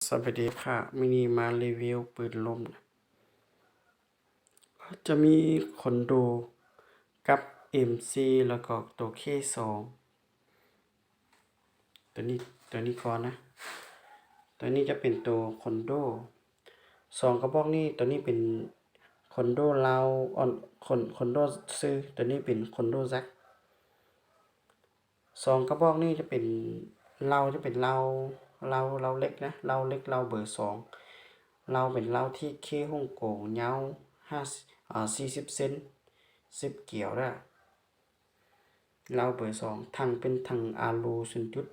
ສະບາຍດີຄ່ະ ມື້ນີ້ມາຣີວິວປືນລົມ ຈະມີຄອນໂດກັບເອັມຊີ ແລ້ວກໍໂຕເຄສອງ ໂຕນີ້ ໂຕນີ້ກ່ອນນະ ໂຕນີ້ຈະເປັນໂຕຄອນໂດ ສອງກະບອກນີ້ ໂຕນີ້ເປັນຄອນໂດເລົາ ອອນ ຄອນ ຄອນໂດຊື່ ໂຕນີ້ເປັນຄອນໂດແຊັກ ສອງກະບອກນີ້ຈະເປັນເລົາ ຈະເປັນເລົາ ເລົາ ເລົາເຫຼັກນະ ເລົາເຫຼັກ ເລົາເບີສອງ ເລົາເປັນເລົາທີເຄຮົງກົງ ຍາວຫ້າ ອາ ສີ່ສິບເຊັນ ສິບກຽວເດີ ເລົາເບີສອງ ຖັງເປັນຖັງອາລູ ສູນຈຸດ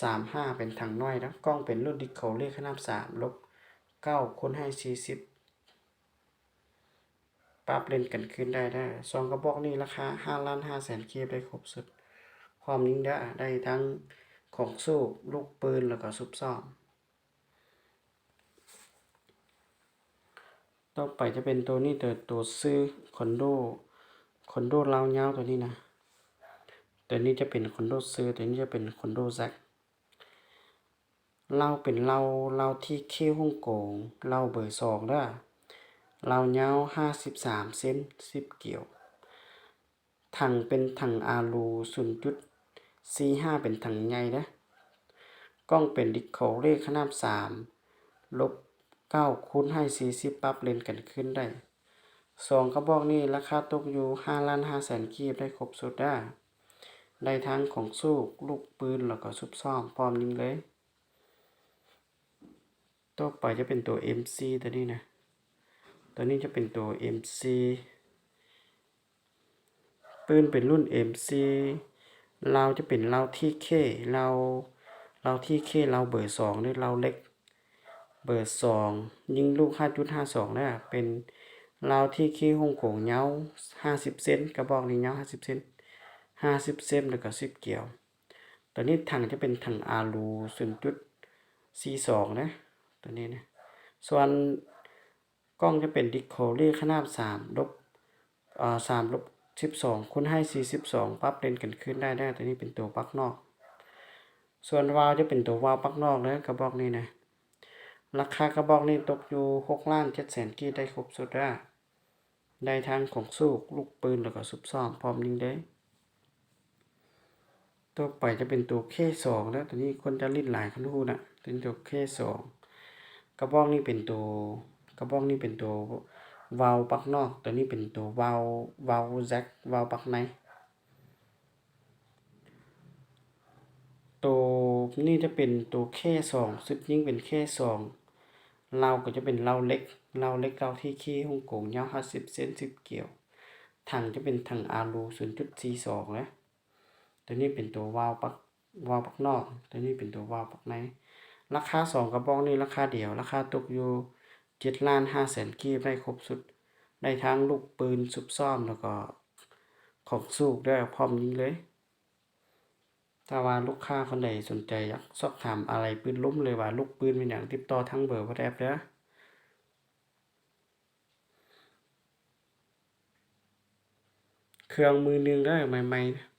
ສາມຫ້າ ເປັນຖັງນ້ອຍເດີ ກ້ອງເປັນລຸ້ນດິສໂຄເລກຂະໜາດສາມ ລົບເກົ້າ ຄູນໃຫ້ສີ່ສິບ ປັບເລນກັນຄືນໄດ້ເດີ ສອງກະບອກນີ້ລາຄາຫ້າລ້ານຫ້າແສນກີບ ໄດ້ຄົບຊຸດ ພ້ອມຍິງເດີ ໄດ້ທັງຂອງສູບ ລູກປືນ ແລ້ວກໍຊຸບຊ້ອມ ຕໍ່ໄປຈະເປັນໂຕນີ້ເດີ ໂຕຊື່ຄອນໂດ ຄອນໂດເລົາຍາວໂຕນີ້ນະ ໂຕນີ້ຈະເປັນຄອນໂດຊື່ ໂຕນີ້ຈະເປັນຄອນໂດແຊັກ ເລົາເປັນເລົາ ເລົາທີເຄຮົງກົງ ເລົາເບີສອງເດີ ເລົາຍາວຫ້າສິບສາມເຊັນ ສິບກຽວ ຖັງເປັນຖັງອາລູ ສູນຈຸດສີ່ຫ້າ ເປັນຖັງໃຫຍ່ເດີ ກ້ອງເປັນດິສໂຄເລກຂະໜາດສາມ ລົບເກົ້າ ຄູນໃຫ້ສີ່ສິບ ປັບເລນກັນຄືນໄດ້ ສອງກະບອກນີ້ລາຄາຕົກຢູ່ຫ້າລ້ານຫ້າແສນກີບ ໄດ້ຄົບຊຸດເດີ ໄດ້ທັງຂອງສູບ ລູກປືນ ແລ້ວກໍຊຸບຊ້ອມ ພ້ອມຍິງເລີຍ ຕໍ່ໄປຈະເປັນໂຕເອັມຊີ ໂຕນີ້ນະ ໂຕນີ້ຈະເປັນໂຕເອັມຊີ ປືນເປັນລຸ້ນເອັມຊີ ເລົາຈະເປັນເລົາທີເຄ ເລົາ ເລົາທີເຄ ເລົາເບີສອງ ຫຼືເລົາເຫຼັກ ເບີສອງ ຍິງລູກຫ້າຈຸດຫ້າສອງເດີ ເປັນເລົາທີເຄຮົງກົງ ຍາວຫ້າສິບເຊັນ ກະບອກນີ້ຍາວຫ້າສິບເຊັນ ຫ້າສິບເຊັນ ແລ້ວກໍສິບກຽວ ໂຕນີ້ຖັງຈະເປັນຖັງອາລູ ສູນຈຸດສີ່ສອງເດີ ໂຕນີ້ນະ ສ່ວນກ້ອງຈະເປັນດິສໂຄເລກຂະໜາດສາມ ລົບ ເອີ ສາມລົບສິບສອງ ຄູນໃຫ້ສີ່ສິບສອງ ປັບເລນກັນຄືນໄດ້ເດີ ໂຕນີ້ເປັນໂຕປັກນອກ ສ່ວນວາວຈະເປັນໂຕວາວປັກນອກເດີ ກະບອກນີ້ນະ ລາຄາກະບອກນີ້ຕົກຢູ່ຫົກລ້ານເຈັດແສນກີບ ໄດ້ຄົບຊຸດເດີ ໄດ້ທັງຂອງສູບ ລູກປືນ ແລ້ວກໍຊຸບຊ້ອມ ພ້ອມຍິງເລີຍ ຕໍ່ໄປຈະເປັນໂຕເຄສອງເດີ ໂຕນີ້ຄົນຈະຫຼິ້ນຫຼາຍ ຄັນຮູ້ນະ ເປັນໂຕເຄສອງ ກະບອກນີ້ເປັນໂຕ ກະບອກນີ້ເປັນໂຕວາວປັກນອກ ໂຕນີ້ເປັນໂຕວາວ ວາວແຊັກ ວາວປັກໃນ ໂຕນີ້ຈະເປັນໂຕເຄສອງ ຊຸດຍິງເປັນເຄສອງ ເລົາກໍຈະເປັນເລົາເຫຼັກ ເລົາເຫຼັກ ເລົາທີເຄຮົງກົງ ຍາວຫ້າສິບເຊັນ ສິບກຽວ ຖັງຈະເປັນຖັງອາລູ ສູນຈຸດສີ່ສອງເດີ ໂຕນີ້ເປັນໂຕວາວປັກ ວາວປັກນອກ ໂຕນີ້ເປັນໂຕວາວປັກໃນ ລາຄາສອງກະບອກນີ້ລາຄາດຽວ ລາຄາຕົກຢູ່ເຈັດລ້ານຫ້າແສນກີບ ໄດ້ຄົບຊຸດ ໄດ້ທັງລູກປືນ ຊຸບຊ້ອມ ແລ້ວກໍຂອງສູບເດີ ພ້ອມຍິງເລີຍ ຖ້າວ່າລູກຄ້າຄົນໃດສົນໃຈຢາກສອບຖາມອາໄຫຼ່ປືນລົມ ຫຼືວ່າລູກປືນແມ່ນຫຍັງ ຕິດຕໍ່ທາງເບີວັອດແອັບເດີ ເຄື່ອງມືໜຶ່ງເດີ ໃໝ່ໆ